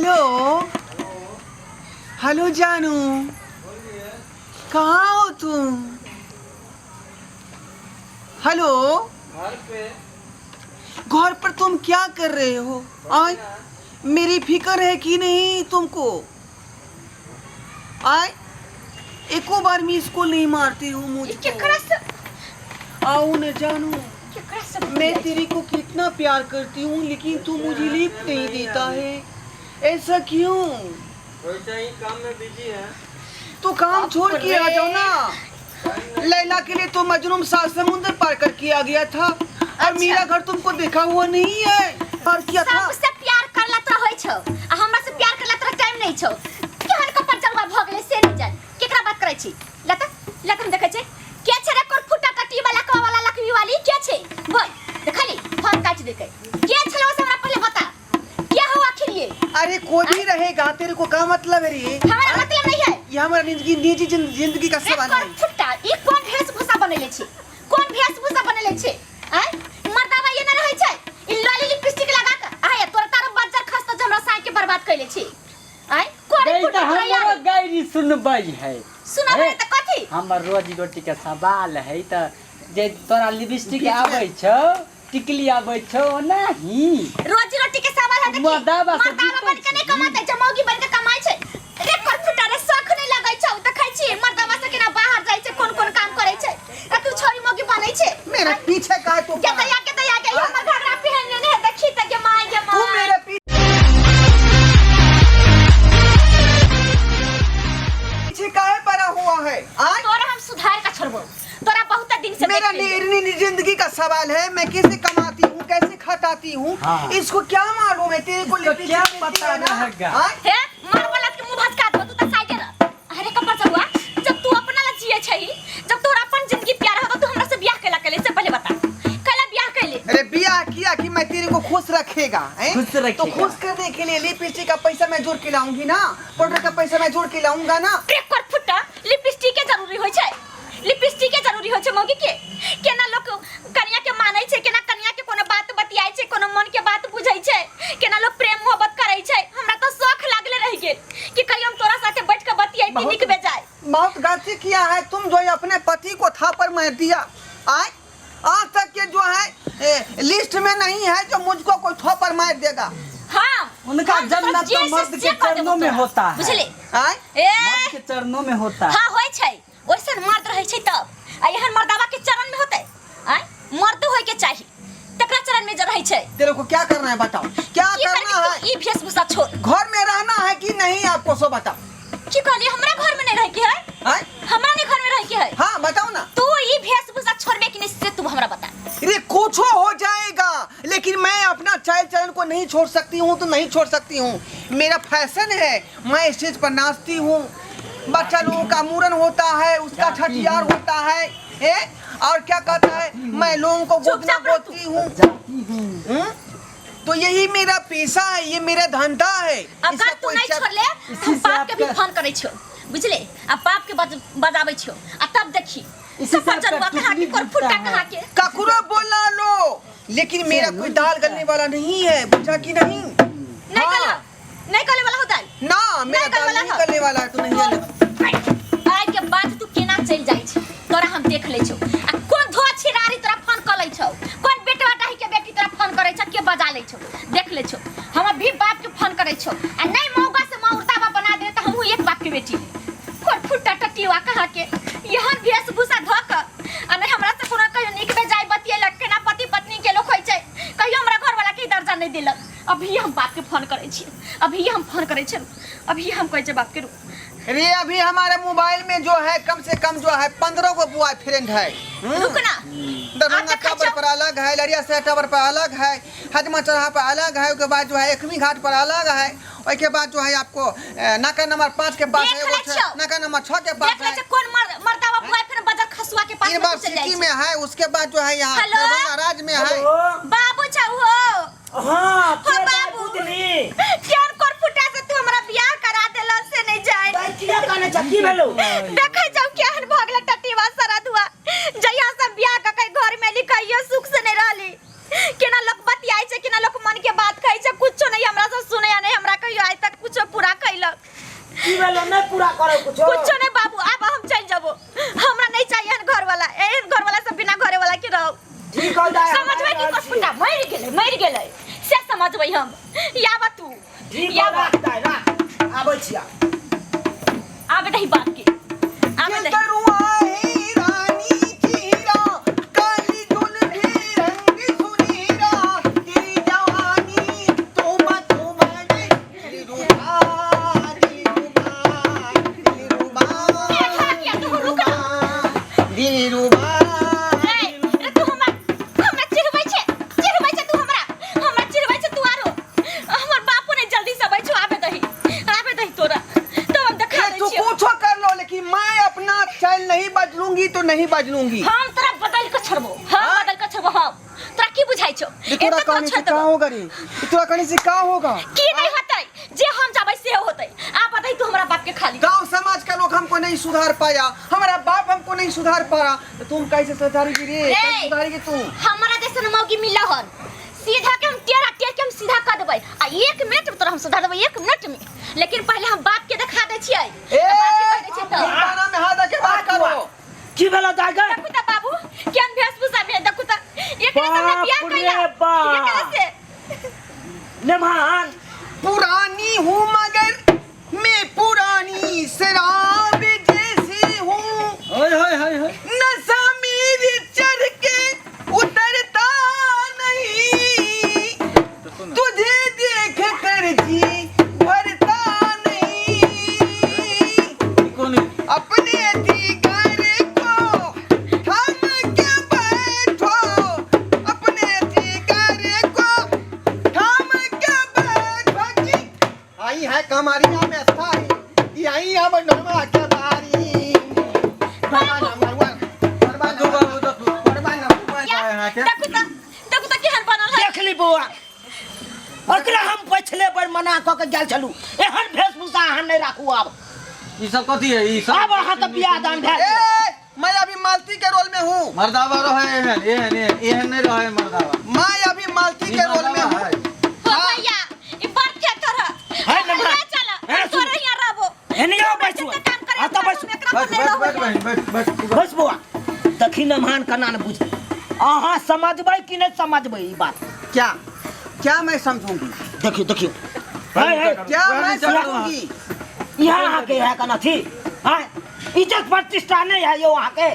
Hello hello जानू, कहाँ हो तुम? हेलो, घर पे। घर पर तुम क्या कर रहे हो? आय, मेरी फिक्र है कि नहीं तुमको? आय, एको बार मिस कॉल नहीं मारती हो ई मुझको। केकरा से आओ न जानू, केकरा से मैं तेरे को कितना प्यार करती हूँ, लेकिन तू मुझे लिफ्ट नहीं देता है, ऐसा क्यों? वैसे ही काम में बिजी है। तो काम छोड़ के आ जाओ ना। लैला के लिए तो मजनू सात समुंदर पार करके आ गया था और मेरा घर तुमको देखा हुआ नहीं है, पार किया था। सबसे प्यार करला तोरा होइ छौ आ हमरा से प्यार करला तोरा टाइम नहीं छौ। केहन कपर जलवा भ गेलै से नहीं जान। केकरा बात करै छी? लता लता, हम देखै छै के छै रे कोर फुटा टटी वाला कवा वाला लकवी वाली के छै? बोल देखली फोन काट देलकै। के छलो से हमरा पहिले बता, के हो आखिर ये? अरे कोई भी रहेगा, तेरे को क्या मतलब है रे? हमारा मतलब नहीं है। ये हमारा निजी निजी जिंदगी का रे सवाल कोर है। फुटा, ई कोन वेशभूषा बनेले छी? कोन वेशभूषा बनेले छी? आय मर्दावा ये न रहै छै, ई लाली लिपस्टिक लगा के आय तोर तार बज्जर खसतो जे हमरा साई के बर्बाद कैले छी। आय कोन गई फुटा तऽ तोरा हमरो यार? गायरी सुनबै है। सुनबै हे? तऽ कथी? हमर रोजी रोटी के सवाल है तऽ जे तोरा लिपस्टिक आबै छौ, टिकली आबै छौ ओनाही। रोजी रोटी के सवाल है तऽ की? मर्दावा से मर्दावा जीतै बन के नहीं छी। कमाते छै, मौगी बन के कमाइ छै। रे कर फुटा रे, शौख नहीं लगै छौ देखै छी मर्दावा से केना बाहर जाइ छै, कोन कोन काम करै छै, आ तू छोरी मौगी बनै छै। मेरे पीछे का है तू? के दया के दया के हमर घघरा पहिन लेने है, देखी त के my गे तू my. मेरे पीछे काहे पड़ा हुआ है? आय तोरा हम सुधार के छोड़बो, तोरा बहुत दिन से मेरा देख लेलियौ। निजी जिंदगी का सवाल है, मैं कैसे कमाती हूँ, कैसे खटाती हूँ, हाँ। इसको क्या मालूम है? तेरे को इसको लिपस्टिक क्या मिलती पता है ना? रहेगा? आय? हे मार वाला के मुंह भसका दो, तू त साइडे रह। अरे कपर चलुआ, जब तू अपना ला जिए छही, जब तोरा अपन जिंदगी प्यार हो, तो तू हमरा से बियाह कैला कैले से पहले बता, कैला बियाह कैले? अरे बियाह किया कि मैं तेरे को खुश रखेगा, हैं? खुश रखेगा। तो खुश करने के लिए लिपस्टिक का पैसा मैं जोड़ के लाऊंगी ना, पाउडर का पैसा मैं जोड़ के लाऊंगा ना। रे कर फुटा, लिपस्टिक के जरूरी होय छै, लिपस्टिक के जरूरी होय छै मौगी के। केना लोक कनिया के मानै छै, केना कनिया के कोनो बात बतियाइ छै, कोनो मन के बात बुझै छै, केना लोक प्रेम मोहब्बत करै छै। हमरा तो शौख लागले रहि गेल कि कहियो हम तोरा साथे बैठ के बतियाई नीक बेजाय। बहुत गलती किया है तुम जो है अपने पति को थापड़ मार दिया। आय आज तक के जो है लिस्ट में नहीं है जो मुझको कोई थप्पड़ मार देगा। हाँ, उनका हम तो जन्नत जे तो से मर्द जे के कर देबो चरणों में तोरा। होता है। बुझले? आय ए मर्द के चरणों में होता है। हाँ होय छै, ओइसन मर्द रहै छै तब, आ एहन मर्दावा के चरण में होतै? आय मर्द होय के चाही तकरा चरण में जे रहै छै। तेरे को क्या करना है बताओ, क्या की करना करके है? तू ई वेशभूषा छोड़। घर में रहना है कि नहीं आपको सो बताओ। की कहली? हमरा घर में नहीं रह के है? आय? हमरा नहीं घर में रह के है? हाँ बताओ ना। तू ई वेशभूषा छोड़बे कि नहीं से तू हमरा बता। अरे कुछ हो जाएगा लेकिन मैं अपना चाल चलन को नहीं छोड़ सकती हूँ, तो नहीं छोड़ सकती हूँ। मेरा फैशन है, मैं स्टेज पर नाचती हूँ, बच्चा लोगों का मूड़न होता है, उसका छठियार होता है, ए? और क्या कहता है, मैं लोगों को गोदना चुपचाप रह तू। गोदती हूँ। जाती हूँ। हम्म? तो यही मेरा पेशा है, ये मेरा धंधा है। अगर इसका तू कोई नहीं छोड़ले तो इसी हम से बाप के भी आपका- फोन करै छियो, बुझले? आ बाप के बजाबै छियो आ तब देखी इसी से सफर आपका जरुआ कहाँ के टुकड़ी कोर फुटा टूटता है। कहाँ के। ककरो बोला लो लेकिन मेरा कोई दाल गलने वाला नहीं है, बुझा कि नहीं? नहीं हाँ। गला, नहीं गले वाला होता है ना, मेरा नहीं गले दाल वाला नहीं है। गलने वाला है, तो नहीं गलने। आइ के बाद तू केना चलि जाइ छै तोरा हम देख लै छौ। आ कोन धो छिरारी तोरा फोन कऽ लै छौ, कोन बेटवा डाही के बेटी तोरा फोन करै छौ, के बजा लै छौ, देख लै छौ। हम अभी बाप के फोन करै छौ आ नहीं मौगा से मौरताबा बना दे तऽ हमहूँ एक बाप के बेटी। कोन फुटा टटीवा कहाँ के यहाँ वेशभूषा धऽ कऽ आ नहीं हमरा से कोनो कहियो नीक बेजाय बतियेलक, केना पति पत्नी के लोक होइ छै, कहियो हमरा घरवाला के दर्जा नहीं देलक। अभी हम बाप के फोन करै छियै, अभी हम फोन करै छियै, अभी हम कहै छियै बाप के रुक। अरे अभी हमारे मोबाइल में जो है कम से कम जो है 15 गो बॉयफ्रेंड है। रुक ना। दरभंगा आप देखै टावर छौ। पर अलग है, लरिया से टावर पर अलग है, हजमा चौराहा पर अलग है, उसके बाद जो है एकमी घाट पर अलग है, उसके बाद जो है आपको नाका नंबर 5 के पास देख है, लै एगो छै, छौ। नाका नंबर 6 के पास देख लै है। छौ कोन मर्दावा बॉयफ्रेंड बजर खसुआ के पास में यूनिवर्सिटी चलि जाइ छै। में है, उसके बाद जो है यहाँ हेलो? दरभंगा राज्य में है। हेलो? बाबू छौ हो। हाँ, हो के दाइ बाबू। बुझली? केहन कोर फुटा से तू हमरा बियाह करा देलह से नहीं जाए। दाइ किया काने छ? की भेलौ? देखै छौ केहन भऽ गेलै टटीवा सरदुआ। जहिया से बियाह कऽ के घर में एली कहियो सुख से नहीं रहली। केना लोक बतियाइ छै, केना लोक मन के बात कहै छै, कुछो नहीं हमरा से सुनैया नहीं हमरा कहियो आइ तक। की भेलो नहीं पूरा करो कुछो कुछो नहीं बाबू अब हम चल जबो हमरा नहीं चाहिए एहन घर वाला एहन घर वाला सब बिना घरे वाला के रहो ठीक हो जाए समझबै कि कसपुटा मरि गेलै मरि गेलै से समझबै हम याबा तू ठीक हो याबा राख दाय राख आबै छिया आबे दही बाप के आबे दही चंदरुआ ही रानी चीरा काली जुल्फी रंग सुनीरा तेरी जवानी तोबा तोबा रे दिलरुबा दिलरुबा दिलरुबा ए, तू रुक ना। दिलरुबा ए, रे तू हमरा हमरा चिढ़बै छे चिढ़बै छे तू हमरा हमरा चिढ़बै छे तू आरो हमर बापो ने जल्दी से अबै छौ आबे दही आबे दही तोरा तब हम देखा ए, दै तू छियौ कुछो कर लो लेकिन मैं अपना चाल नहीं बदलूंगी तो नहीं बदलूंगी हम तोरा बदल के छोड़बो हम हाँ? बदल के छोड़बो हम तोरा की बुझाइ छौ ये तोरा एते तोरा कहने छोड़ से का देबो होगा रे ये तोरा कहने से का होगा की नहीं होतै जे हम जाबै से होतै आ बताई तू हमरा बाप के खाली गांव समाज का लोग हमको नहीं सुधार पाया हमारा बाप हमको नहीं सुधार पा रहा तो तुम कैसे सुधारेगी रे ए! कैसे सुधारेगी तू हमरा जैसन मौगी मिलल हन सीधा के हम टेढ़ा टेढ़ के हम सीधा कर देबै आ एक मिनट में तोरा हम सुधार देबै एक मिनट में लेकिन पहले हम बाप के देखा दै छियै ए बाप के कह दै छियै तऽ ताना में हाथ के बात करो की भेलो दाय गे देखू तऽ बाबू केहन वेशभूषा में देखू तऽ एकरे से हमरा बाप बियाह रे कैला बाप। एकरे से नेमान पुरानी हूँ मगर मैं पुरानी शराब जैसी हूँ ओए होए होए होए नशा मेरे चढ़ के उतरता नहीं तुझे देख कर जी भरता नहीं कोन अपने जिगर को थाम के बैठो अपने जिगर को थाम के बैठो जी आई है कमारिया में स्थाई ई आई है बनवा के बारी भगवान भगवान भगवान देखू बाबू देखू भगवान अहाँ के देखू तऽ देखू तऽ केहन बनल है देख ली बौआ ओकरा हम पछले बेर मना कऽ के गेल छलहुँ एहन वेशभूषा अहाँ नहि राखू आब ई सब कथी है ई सब आब अहाँके बियाह दान भए ए गेल मैं अभी मालती के रोल में हूँ मर्दावा रहे एहन एहन एहन एहन नहीं रहे मर्दावा मैं अभी मालती ई के रोल में मर्दावा हूँ है। हो भैया ई बड़ थेथर है है नम्रा। चल है, सुन। तोरे यहाँ रहबो एने आओ बैसू काम करे आ तऽ बैसू एकरा पर बैठ नहीं बैठ बैठ रहबो बहिन बैठ बैठ बस बौआ तखी नमहान कना ने बुझ अहाँ समझबै कि नहि समझबै ई बात क्या क्या मैं समझूंगी देखियौ देखियौ है है क्या मैं समझूंगी यहाँ अहाँके इएह कना छी आँय इज्जत प्रतिष्ठा नहि है यौ अहाँके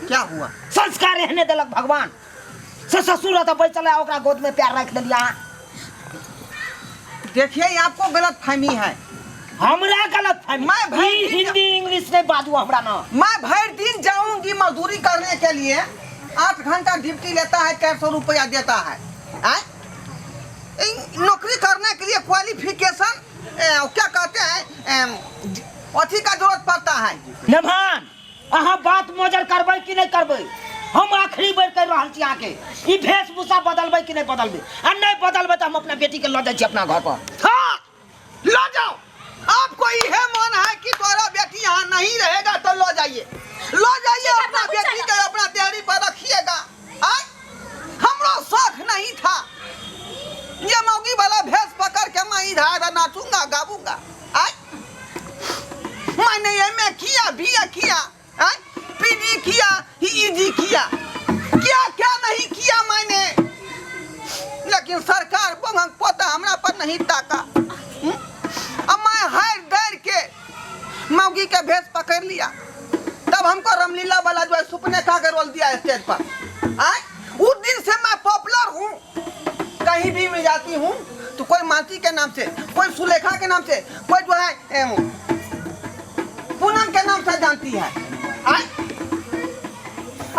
क्या हुआ संस्कार एहने देलक भगवान से ससुर तऽ बैसल है ओकरा गोद में पैर राखि देलियै अहाँ देखिए ये आपको गलत फहमी है हमरा गलत फहमी मैं भाई ई हिंदी इंग्लिश नहीं बाजू हमरा ना मैं भर दिन जाऊंगी मजदूरी करने के लिए 8 घंटा ड्यूटी लेता है 400 रुपया देता है आय? इन नौकरी करने के लिए क्वालिफिकेशन क्या कहते हैं अथी का जरूरत पड़ता है नभान अहाँ बात मोजर करबै कि नहीं करबै हम आखिरी बेर कहि रहल छी अहाँके ई वेशभूषा बदलबै कि नहीं बदलबै आ नहीं बदलबै तऽ हम अपना बेटी के लऽ जाइ छी अपना घर पर हाँ लो जाओ आपको यह मन है कि तुम्हारा बेटी यहाँ नहीं रहेगा तो लो जाइए लो जाइए ठीक है, अपना बाबू, बेटी चलो। के अपना देहरी पर रखिएगा आय? हमरो शौक नहीं था ये मौगी वाला भेष पकड़ के मैं इधर नाचूंगा गाबूंगा आय? मैंने एम ए किया बी ए किया आय? पी जी किया ई जी किया क्या क्या नहीं किया मैंने लेकिन सरकार बंगक पोता हमरा पर नहीं ताका अब मैं हार डर के मौगी के भेष पकड़ लिया तब हमको रामलीला वाला जो है सुपने खा के रोल दिया स्टेज पर आय उस दिन से मैं पॉपुलर हूँ कहीं भी मैं जाती हूँ तो कोई मालती के नाम से कोई सुलेखा के नाम से कोई जो है पूनम के नाम से जानती है आय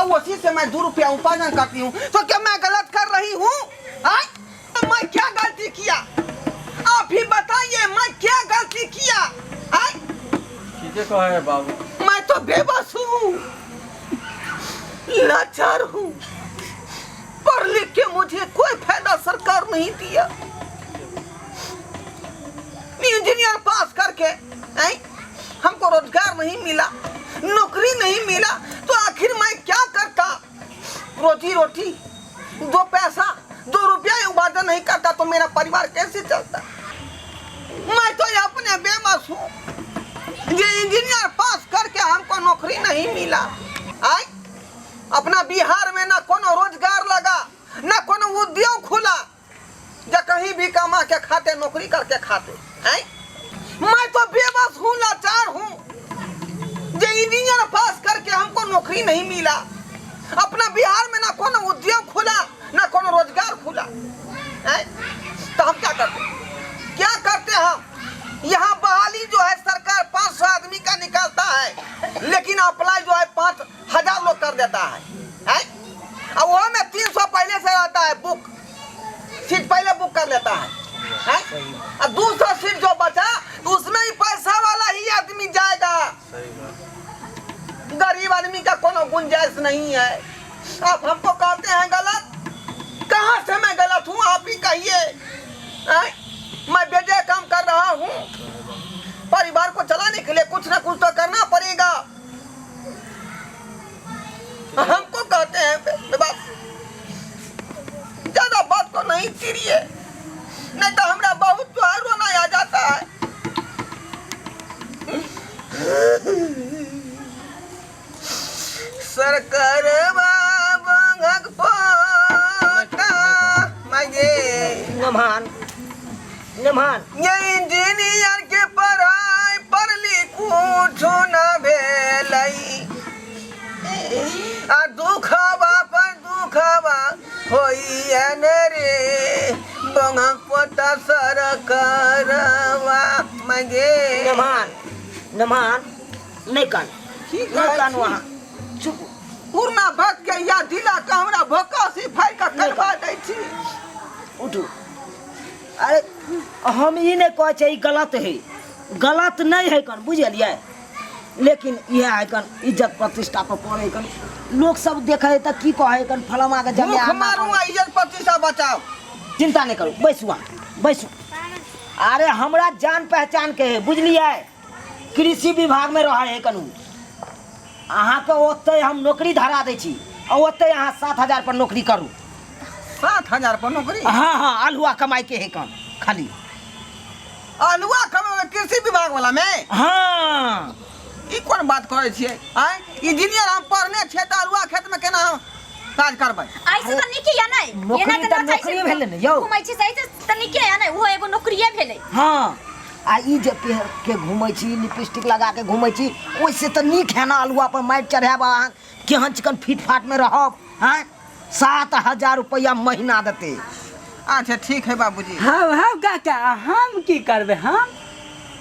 अब उसी से मैं 2 रुपया उपार्जन करती हूँ तो क्या मैं गलत कर रही हूँ आय? तो मैं क्या गलती किया आप ही बताइए मैं क्या गलती किया आय? ठीके कहे है बाबू मैं तो बेबस हूँ लाचार हूँ पढ़ लिख के मुझे कोई फायदा सरकार नहीं दिया इंजीनियर पास करके ऐं? हमको रोजगार नहीं मिला नौकरी नहीं मिला तो आखिर मैं क्या करता रोजी रोटी दो पैसा 2 रुपया उपार्जन नहीं करता तो मेरा परिवार कैसे चलता मैं तो अपने बेबस नहीं मिला। आय अपना बिहार में ना कोनो रोजगार लगा, ना कोनो उद्योग खुला, जा कहीं भी कमा के खाते, नौकरी करके खाते। आय मैं तो बेबस हूँ, लाचार हूँ, जे इंजीनियर पास करके हमको नौकरी नहीं मिला। अपना बिहार में ना कोनो उद्योग खुला, ना कोनो रोजगार खुला। आय तो हम क्या करते, क्या करते हम? यहाँ बहाली जो है सरकार 500 आदमी का निकालता है, लेकिन अप्लाई जो है 5000 लोग कर देता है। हैं? और वो में 300 पहले से रहता है बुक, सीट पहले बुक कर लेता है। हैं? और 200 सीट जो बचा तो उसमें ही पैसा वाला ही आदमी जाएगा, गरीब आदमी का कोनो गुंजाइश नहीं है। आप हमको कहते हैं गलत, कहाँ से मैं गलत हूँ आप ही कहिए। हैं? मैं बेजे काम कर रहा हूँ, परिवार को चलाने के लिए कुछ ना कुछ तो करना पड़ेगा। हमको कहते हैं बस ज्यादा बात को नहीं चिड़िए, नहीं तो हमरा बहुत जो है रोना आ जाता है। सरकार पोता मजे नमहान नमहान ये इंजीनियर के पढ़ाई पढ़ कुछ न भेलई, आ दुखवा पर दुखवा होइए रे बंगक पोता सरकारवा मगे। नमहान नमहान नहीं कान, नहीं कान वहाँ चुप। पूर्णा भक्त के या दिला के हमरा भोकासी फाड़ के करवा दै छी। उठू। अरे हम ई नहीं कहै छै ई गलत है, गलत नहीं है कन, बुझलियै? लेकिन इएह है कन इज्जत प्रतिष्ठा पर पड़े कन, लोग सब देखे है तऽ की कहै कन फलामा के जमे मुख मारू आ इज्जत प्रतिष्ठा बचाओ। चिंता नहीं करू, बैसू अहाँ बैसू। अरे हमरा जान पहचान के है बुझलियै, कृषि विभाग में रहै है कनू, अहाँके ओतहि हम नौकरी धरा दै छी आ ओतहि अहाँ 7000 पर नौकरी करू। 7000 पर नौकरी? हाँ हाँ, आलुआ कमाई के है कन खाली। आलुआ कमावे कृषि विभाग वाला में? हाँ। ई कोन बात करै छियै? आँय इंजीनियर हम पढ़ने छियै तऽ आलुआ खेत में केना हम काज करबै? ऐसे तऽ नीके या नहि? नौकरी एना तऽ तऽ नचै छै, नौकरी भेलै ने यौ। घुमै छी सही तऽ नीके या नहि? ओहो एगो नौकरिये भेलै। हाँ, आ ई जे पहिर के घूमै छी, लिपस्टिक लगा के घूमै छी, ओहिसे तऽ नीक है ना आलुआ पर माटि चढ़ायब, अहाँ केहन चिकन फिट फाट में रहब। आँय 7000 रुपया महीना देते। अच्छा ठीक है बाबूजी। हाँ हाँ काका, हम की करबै हम?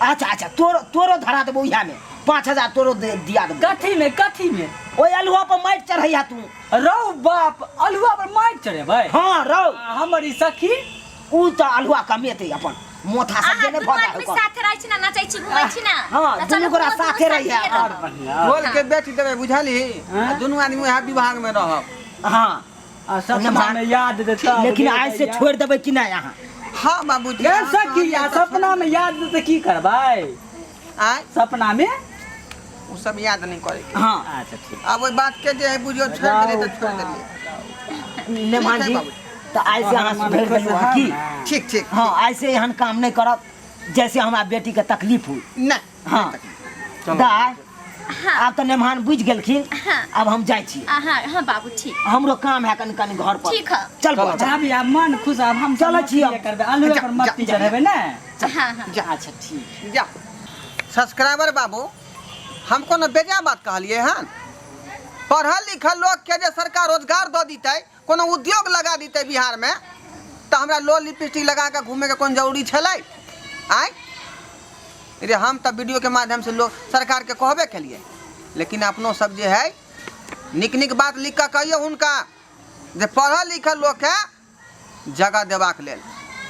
अच्छा अच्छा, तोरो तोरो धरा देबो इएह में, 5000 तोरो दिया देबो। कथी में कथी में? ओहि आलुआ पर माटि चढ़ैया तू। रौ बाप, आलुआ पर माटि चढ़ेबै? हाँ रौ। हमर ई सखी ऊ तऽ आलुआ कमेतै अपन मोथा सब अहाँ जे नहि दुनू भऽ आदमी जाय। साथे रहै छी ना, नचै छी घुमै छी ना। हाँ, तऽ दुनू चलू गोरा दुनू साथे रहिए। साथे और रहब। बढ़िया। ढोल के बेच देबै बुझलही, हाँ? आ दुनू आदमी उएह विभाग में रहब। हाँ आ सपना में याद देता। लेकिन आइ से छोड़ि देबै कि नहि अहाँ? हाँ बाबूजी। गे सखी, आ सपना में याद देतै की करबै? आँय सपना में उ सब याद नहीं करे के। हाँ अच्छा ठीक। आब ओहि बात के जे है बुझियौ छोड़ि देलियै तऽ छोड़ि देलियै। नेमान जी ठीक है बाबूजी। तऽ आइ से अहाँ सुधरि गेलहुँ हँ की? ठीक ठीक। हाँ, आइ से एहन काम नहि करब जैसे हमरा बेटी के तकलीफ हुई। नहि। हाँ दाय, आब तऽ नेमान बुझि गेलखिन, हाँ। आब हम जाइ छी। हाँ हाँ बाबू ठीक। हमरो काम है कनि कनि घर पर। ठीक है। चल बौआ, चल। भाभी आब मन खुश, आब हम चलै छी आब। करबै आलू पर मट्टी जा, जा। चढ़ेबै ने। हाँ हाँ जा। अच्छा ठीक। जा। सब्सक्राइबर बाबू, हम कोनो बेजा बात कहलियै हन? पढ़ल लिखल लोग के जे सरकार रोजगार दऽ दितै, कोनो उद्योग लगा दितै बिहार में, तऽ हमरा लो लिपस्टिक लगा के घूमे के कोन जरूरी छलै? आँय रे, हम तऽ वीडियो के माध्यम से लोग सरकार के कहबे केलियै, लेकिन अपनो सब जे है निक निक बात लिख कऽ कहियौ हुनका जे पढ़ल लिखल लोग के जगह देबाक लेल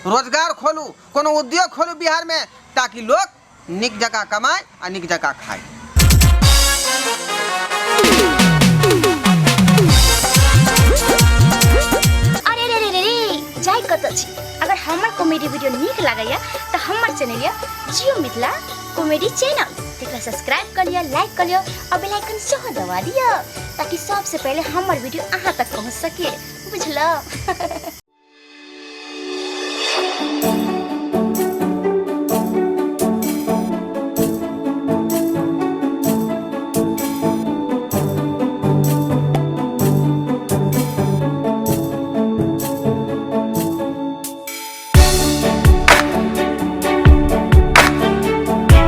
रोजगार खोलू, कोनो उद्योग खोलू बिहार में, ताकि लोग नीक जकाँ कमाय आ नीक जकाँ खाय। अरे रे रे रे रे, जाय कतऽ छी? अगर हमर कॉमेडी वीडियो नीक लागैया तऽ हमर चैनल या जियो मिथिला कॉमेडी चैनल तेकरा सब्सक्राइब कऽ लिअ, लाइक कऽ लिअ और बेल आइकन सेहो दबा दिअ ताकि सबसे पहिले हमर वीडियो अहाँ तक पहुँच सके। बुझलौ?